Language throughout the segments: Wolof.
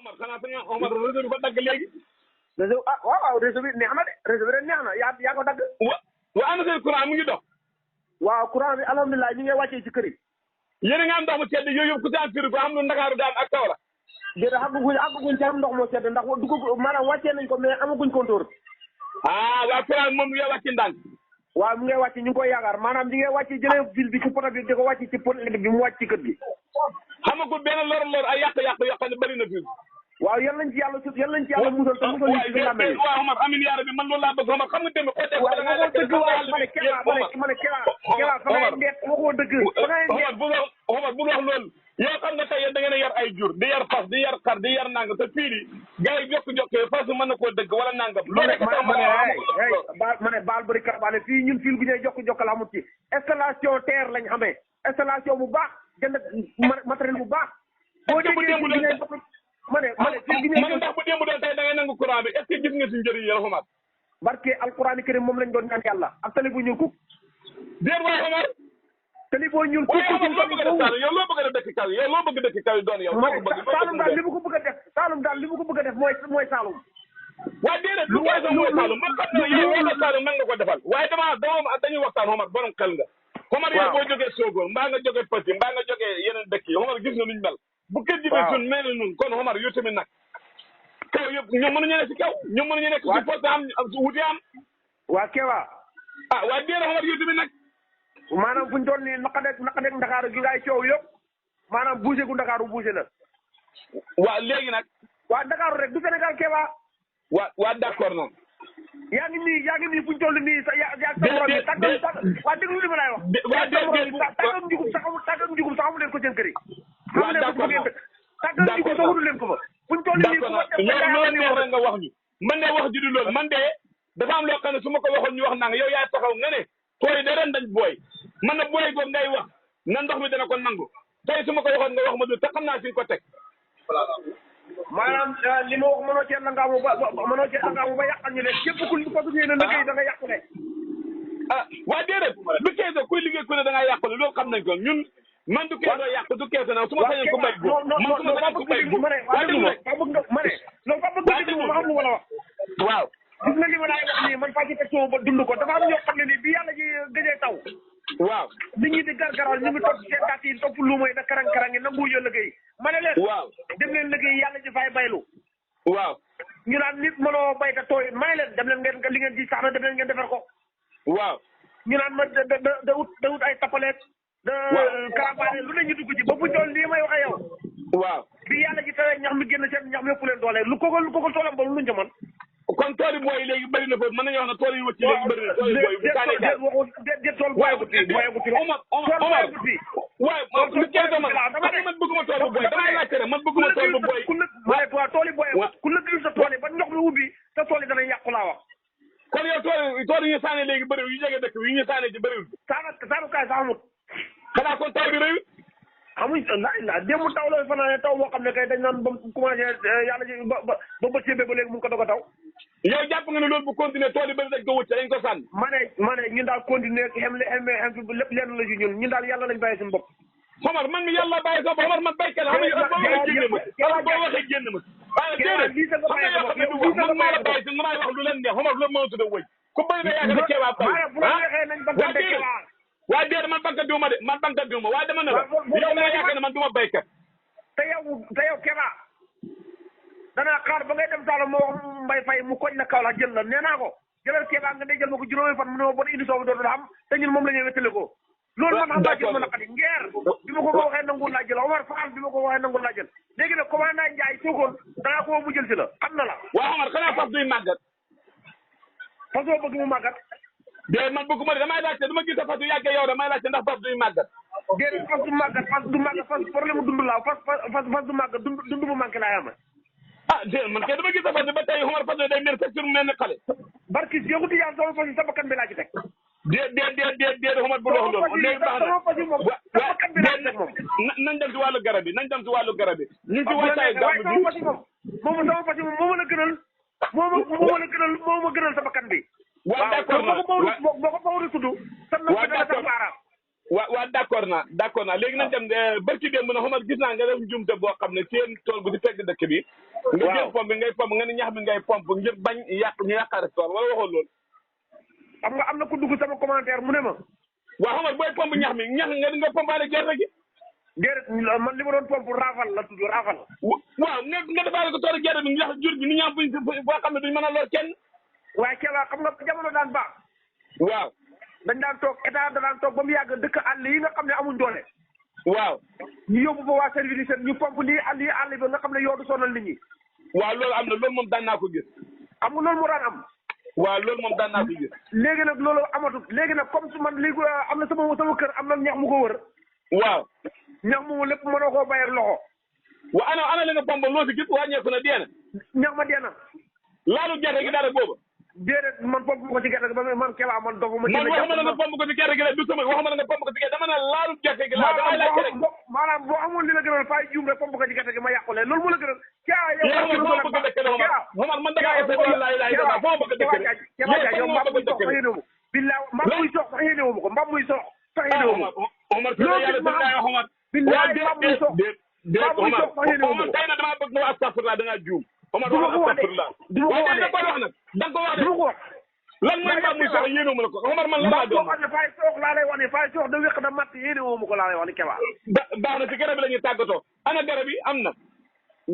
Omar xanaa sañ Omar réseau bi fa dagg léegi. réseau waaw réseau bi neex na de réseau bi de neex na yaa ko dagg. wa ana seen courant mu ngi dox. waaw courant bi alhamdulilah ñu ngi wàccee ci kër yi. yéen a ngi am ndox mu sedd yooyu yëpp ku ci am kër ko am lu Ndakaaru daan ak Kaolack. déedéet àgguñ ci am ndox moo sedd ndax dugub maanaam wàccee nañ ko mais amaguñ compteur. waa courant moom mu ngi wàcc ndànk. waaw mu ngi wàcc ñu ngi koy yaakaar maanaam ñu ngi wàcc jëlee fil bi ci poto bi di ko wàcc ci poto bi mu wàcc ci kër gi. xamagul benn lor ay yàq-yàq yoo xam ne bëri na fi. waaw yal nañ ci yàlla musal te musal ñu ci nga mel. waaw Omar amin yaa rabbi man loolu laa bëgg Omar xam nga tamit côté. waaw waxoo dëgg waaye ma ne Keba fa ngay ndeet waxoo dëgg. fa ngay ndeet Omar bu wax loolu. yow xam nga tey yéen da ngeen a yar ay jur di yar fas di yar xar di yar nangam te fii nii gars yi jokk-jokkee fas mën na koo dëgg wala nangam. ma ne baal bëri karabaane fii ñun fii bu ñuy jokk-jokkal amut ci installation terre lañ xamee installation bu baax jënd matériel bu baax. boo déggee ma ne fii gi ñuy ndax bu démb doon tey da ngay nangu courant bi est-ce que gis nga si njëriñ yàlla Omar. barke alquran karim moom lañ doon ñaan yàlla ak tali bu ñuul kuk. déet waay Omar. tali boo ñuul kuk yow loo bëgg a def Saalum yow loo bëgg a def dëkk kaw yow loo bëgg dëkk kaw doon yow. Saalum daal li mu ko bëgg a def Saalum daal li mu ko bëgg a def mooy Saalum. waaye déedéet lu mooy Saalum man xam ne yow wala Saalum man nga ko defal waaye dañuy waxtaan Omar borom xel nga. Omar yow boo jógee Sogone mbaa nga jógee Passy mbaa nga jógee yeneen dëkk yi Omar gis nga nuñ mel. bu kër gi ba sun mel nun kon Omar yow tamit nag kaw yëpp ñoom mënuñu nekk ci kaw ñoom mënuñu nekk ci poste am wuti am. waa Kewa. waaye déedéet Omar yow tamit nag. maanaam fu ñu toll nii naqadeeg Ndakaaru gi ngay coow yëpp maanaam bougé gu Ndakaaru bougé na. waaw léegi nag. waa Ndakaaru rek du Sénégal Kewa. waa d'accord na. yaa ngi nii fu ñu toll nii sa morom yi waa déglu li ma lay wax. tàggam njugum sax amu leen ko seen kër yi. waaw d'accord na tàggam njugum sax wutu leen ko fa. fu ñu toll nii ku ma loolu nga wax ñu. man de wax ji du loolu man de dafa am loo xam ne su ma ko waxoon ñu wax naa nga yow yaa taxaw nga ne tool yi da ren dañ booy man na booy googu ngay wax na ndox mi dana ko nangu tey su ma ko waxoon nga wax ma du te xam naa fi nga ko teg. maanaam li ma wax mënoo cee langaamu ba yàqal ñu ne képp ku ko duggee na liggéey da nga yàqule. waaye déedéet du keesoo kuy liggéey ku ne da ngaa yàqule loolu xam nañ ko ñun man du keesoo yàq du keesoo nag su ma sañoon ku bay góor man su ma sañoon ku bay góor waaye déglu rek ma ne loolu fa bëgg déglu ma xam lu ma la wax. waaw gis nga li ma laay wax nii man faa ci teg sama ba dund ko dafa am ñoo xam ne nii bi yàlla ji gëjee taw. waaw nit ñi di gargaral ñu ngi topp seen gàtt yi topp luuma yi da karang-karang yi nangu yo liggéey ma ne leen waaw dem leen liggéey yàlla ji fay baylu waaw ñu naan nit mënoo bay ka tooy ma ne leen dem leen ngeen li ngeen di sax na dem leen ngeen defar ko waaw ñu naan ma da wut ay tapaleet da karabaane lu ne ñu dugg ci ba bu tool lii may waxe yow waaw bi yàlla ji tawee ñax mi génn seen ñax mi ëpp leen doole lu ko toolam ba lu ñu mën kon tool yi booy léegi bëri na foofu mën nañu wax ne tool yi wëcc léegi bëri na tool yi booy bu taalee daal déet tool booyagut fi Omar waaye lu keesoo man bëgguma tool bu booy damay laajte rek man bëgguma tool bu booy waaw tool yi booyagut ku lëggil sa tool yi ba ndox mi ubbi sa tool yi danañ yàqu laa wax kon yow tool yi ñu saane léegi bëriwul yu jege dëkk bi yu ñu saane ci bëriwul saanukaay sax amut xanaa kon taw bi réew amuñ la démb taw la fanaane taw boo xam ne kay dañ naan ba commencé yàlla ji ba bëccëg ba léegi mu ngi ko doog a taw yow jàpp nga ne loolu bu continuer tool yi bëri dañ ko wëcc dañ ko sànni ma ne ñun daal continuer xem lépp lenn la ci ñun daal yàlla lañ bàyyi suñu bopp Omar man mi yàlla bàyyi sa bopp Omar man béykat xam nga boo waxee génn ma waaye déedéet xam nga yoo xam ne du wax man maa la bàyyi si nga wax lu leen neex Omar lu moo tudd wëy ku bëri na yaakaar ne keebaa bay waaye déedéet man bankat diwuma de man bankat diwuma waaye dama ne la yow moo yaakaar ne man du ma béykat te yow Keba danaa xaar ba ngay dem Saalum moo wax Mbaye Faye mu koñ la kaw la jël la nee naa ko jëlal Keba nga day jël ma ko juróomi fan mu ne ma bon indi soobu dootul xam te ñun moom la ñuy wéttale ko loolu man xam naa jël ma naqari ngeer bi ma ko waxee nangul laa jël Omar Fall bi ma ko waxee nangul laa jël léegi nag commandant Ndiaye soogoon danaa ko mu jël si la xam na la waaw Omar xanaa fas duy màggat fas yoo bëgg mu màggat déedéet man bëgguma de damay laajte dama gis fas yu yàggee yow damay laajte ndax fas duy màggat déedéet fas du màggat fas problème mu dund laa fas du màggat dund bu manqué laa yama déedéet man kay dama gis fas ba tey Omar fas day mel fekk sur mel ne xale barki yëguti yàlla sama fas yi sa bakkan bi laa ci teg déet Omar bu wax loolu léegi baax na sama fas yi moom sa bakkan bi laa ci teg moom nañ dem ci wàllu garab yi ñu ngi ci wasaay gàmm bi sama fas yi moom moo ma gënal sa bakkan bi waaw d'accord boo ko Maodo tudd sa nopp dana sa baaraam waaw d'accord naa léegi nañ dem barki démb na Omar gis naa nga def njumte boo xam ne seen tool bu ci tegg dëkk bi nga jël pompe bi ngay pompe nga ni ñax bi ngay pompe ngir bañ yàq ñu yàqaare tool wala waxoon loolu. xam nga am na ku dugg sama commentaire mu ne ma. waaw xam nga booy pompe ñax mi ñax nga pompaale gerte gi. déedéet man li ma doon pompe raafal la tudd raafal. waaw nga defaale ko toolu gerte bi ndax jur gi ni ñaam buñ boo xam ne duñ mën a lor kenn. waaye Keba xam nga jamono daan baax. waaw. dañ daan toog état da daan toog ba mu yàgg dëkk àll yi nga xam ne amuñ doole. waaw. ñu yóbbu ba waa service seen ñu pompe lii àll ba nga xam ne yow du sonal nit ñi. waaw loolu am na loolu moom daan naa ko gis. am nga loolu moo daan am. waaw loolu moom daan naa ko gis. léegi nag loolu amatut léegi nag comme su man léegi am na sama kër am na ñax mu ko wër. waaw. ñax moomu lépp mënoo koo bàyyi ak loxo. wa ana la nga pompe loo si gis wàññeeku na dee na. ñax ma dee na. laalu gerte gi daal boobu. déedéet man pompe ko ci gerte gi ba man Keba man dofu ma. man waxuma la nga pompe ko ci gerte gi la du sama waxuma la nga pompe ko ci gerte dama ne laalu gerte gi laa damay laajte rek. maanaam boo amoon li la gënoon fay juum rek pompe ko ci gerte gi ma yàqule loolu mu la gënoon. yow foo bëgg a dëkk de Omar man damaa essayer wala laay dara foo bëgg a dëkk de yow mbaam muy sox sax yéene wu billaa mbaam muy sox sax yéene wu ko mbaam muy sox sax yéene wu Omar fi la yàlla dëgg laa Omar billaa mbaam muy sox mbaam muy sox sax yéene wu Omar tey na damaa bëgg nga wax astafurlah da ngaa juum Omar wax astafurlah waaye da nga koy wax nag da nga ko wax de lan mooy mbaam muy sox yéene wu ma la ko Omar man la laa doon xam ne fay sox laa lay wax ne fay sox da wéq da matt yéene wu ma ko laa lay wax ni Keba baax na ci garab yi la ñuy tàggatoo ana garab yi am na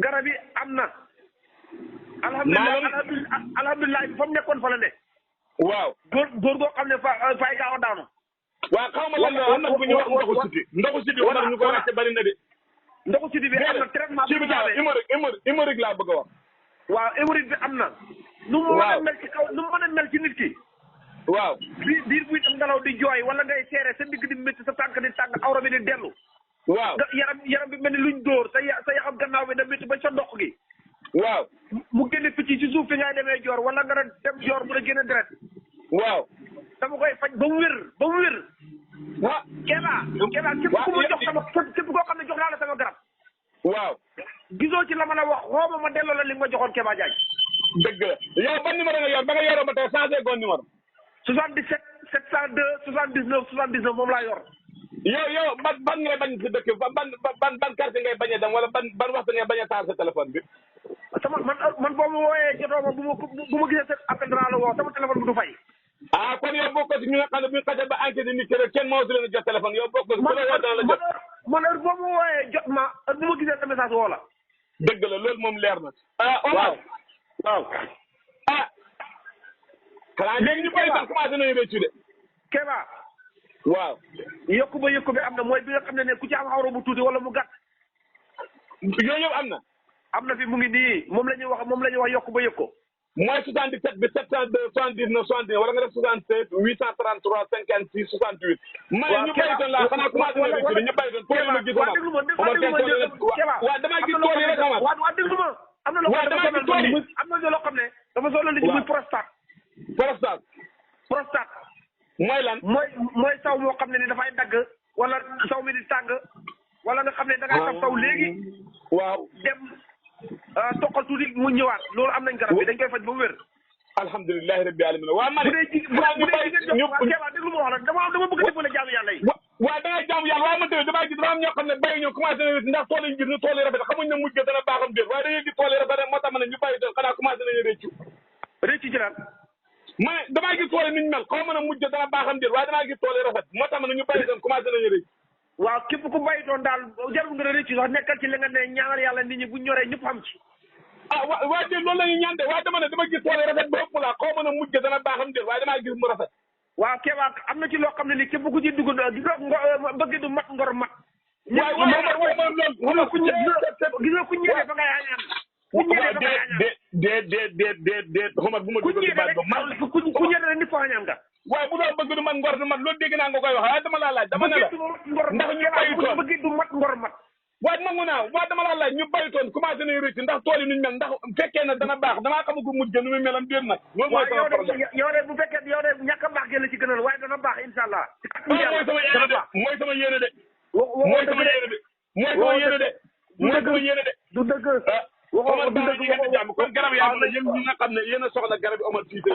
garab yi am na alhamdulilah fa mu nekkoon fa la ne. waaw. góor goo xam ne fay gaaw a daanu. waaw xaw ma lan la am na bu ñuy wax ndoxu siti. ndoxu siti wala ñu ko waxee bari na de. ndoxu siti bi am na traitement bi. hémorroïde laa bëgg a wax. waaw hémorroïde bi am na. nu mu mën a mel ci kaw nu mu mën a mel ci nit ki. waaw. biir buy tam ngelaw di jooy wala ngay seere sa digg di métti sa tànk di tàng awra bi di dellu. waaw yaram bi mel ni luñ dóor sa yaxam gannaaw bi da métti ba sa ndox gi. waaw. mu génne picc ci suuf fi ngay demee joor wala nga dem joor mu la génne deret. waaw. dama koy faj ba mu wér ba mu wér. ah. Keba képp ku ma jox sama képp koo xam ne jox naa la sama garab. waaw. gisoo ci la ma la wax xooma ma delloo la li ma joxoon Keba Diagne. dëgg la yow ban numéro nga yor ba nga yoroo ba tey changé goon numéro. 77 702 79 79 moom laa yor. yow ban ngay bañ si dëkk ban quartier ngay bañ a dem wala ban waxtu ngay bañ a taal sa téléphone bi. man boo ma wooyee jotoo ma bu ma gisee sa appel danaa la woo sama téléphone bi du fay. ah kon yow bokk ci ñu nga xam ne bu ñu xasee ba enquête nit ki rek kenn moo si leen a jot téléphone yow bokk ci ku la woo dana la jot. man heure boo ma wooyee jot ma heure bu ma gisee sa message woo la. dëgg la loolu moom leer na. ah Omar waaw. ah. xanaa léegi ñu bëri sax commencé nañu réccu de. Keba. waaw. yokku ba yokku bi am na mooy bi nga xam ne ku ci am awra bu tuuti wala mu gàtt. yooyu yëpp am na. am na fi mu ngi nii moom la ñuy wax yokku ba yokku. mooy 77 bi 702 79 79 wala nga def 76 833 56 68. waaw ñu bàyyi doon laa xanaa commencé na réccu de ñu bàyyi doon. Keba waaw déglu ma waaw damaa gis tool yi rek Omar. waaw déglu ma. am na loo xam ne dafa sonal nit ñi muy prostate. prostate. mooy lan. mooy saw moo xam ne ni dafay dagg wala saw mi di tàng wala nga xam ne da ngay def saw léegi. waaw dem toqal tuuti mu ñëwaat loolu am nañ garab bi dañ koy faj ba mu wér. alhamdulilah rabbi alamin waaw man. bu dee jigéen déglu ma wax la dama bëgg a dimbale jaamu yàlla yi. waaw da ngay jaamu yàlla waaye man tamit damaa gis dafa am ñoo xam ne béy ñoom commencé nañu ndax tool yi gis ne tool yi rafet xamuñ ne mujj dana baaxam déet waaye dañuy gis tool yi rafet moo tax ma ne ñu bàyyi doon xanaa commencé nañu réccu. réccu ci lan. ma ne damaa gis tool yi niñ mel xaw ma ne mujj dana baaxam déet waaye damaa gis tool yi rafet moo tax ma ne ñu bàyyi doon commencé nañu réccu. waaw képp ku bàyyi doon daal jarul nga réccu sax nekkal ci li nga ne ñaanal yàlla nit ñi bu ñoree ñëpp xam ci. ah waaye de loolu la ñuy ñaan de waaye dama ne dama gis tool yi rafet ba ëpp laa xaw ma ne mujj dana baaxam déet waaye damaa gis mu rafet. waaw Keba am na ci loo xam ne ni képp ku ci dugg gis nga bëgg du mat ngor mat. waaw waaw gis nga ku ñëwee ba ngay añaan. ku ñëwee ba ngay añaan. déet Omar bu ma dugg ci baat ba man ku ñëwee ni foo añaan nga. waaye bu doon bëgg du mat ngor du mat loolu dégg naa nga koy wax waaye dama laa laaj dama ne la ndax ñu bayutoon bëgg du mat ngor mat. waaye nangu naa waaye dama laa laaj ñu bayutoon commencé nañu rëcc ndax tool yi nuñ mel ndax fekkee na dana baax damaa xamul ko mujj nu muy melam déet nag. loolu mooy sama problème yow de bu fekkee yow de ñàkk a baax gi la ci gënal waaye dana baax incha allah. mooy sama yéene de. mooy sama yéene de. mooy sama yéene de. mooy sama yéene de. du dëgg. Omar baax na yéen a jàmm kon garab yaa ngi yéen ñi nga xam ne yéen a soxla garab yi Omar Cissé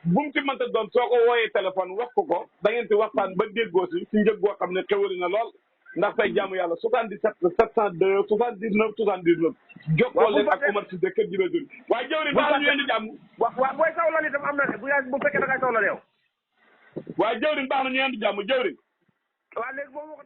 bu mu ci mënta doon soo ko wooyee téléphone wax ko da ngeen ci waxtaan ba déggoo si njëg goo xam ne xewali na lool ndax fay jaamu yàlla 77 702 79 79 jokkoo leen ak Omar Cissé kër ji la jur waaye jëwriñ baax na ñu leen di jàmm waaw booy sawlal itam am na de bu fekkee da ngay sawlal yow waaye jëwriñ baax na ñu leen di jàmm jëwriñ waaw léegi boo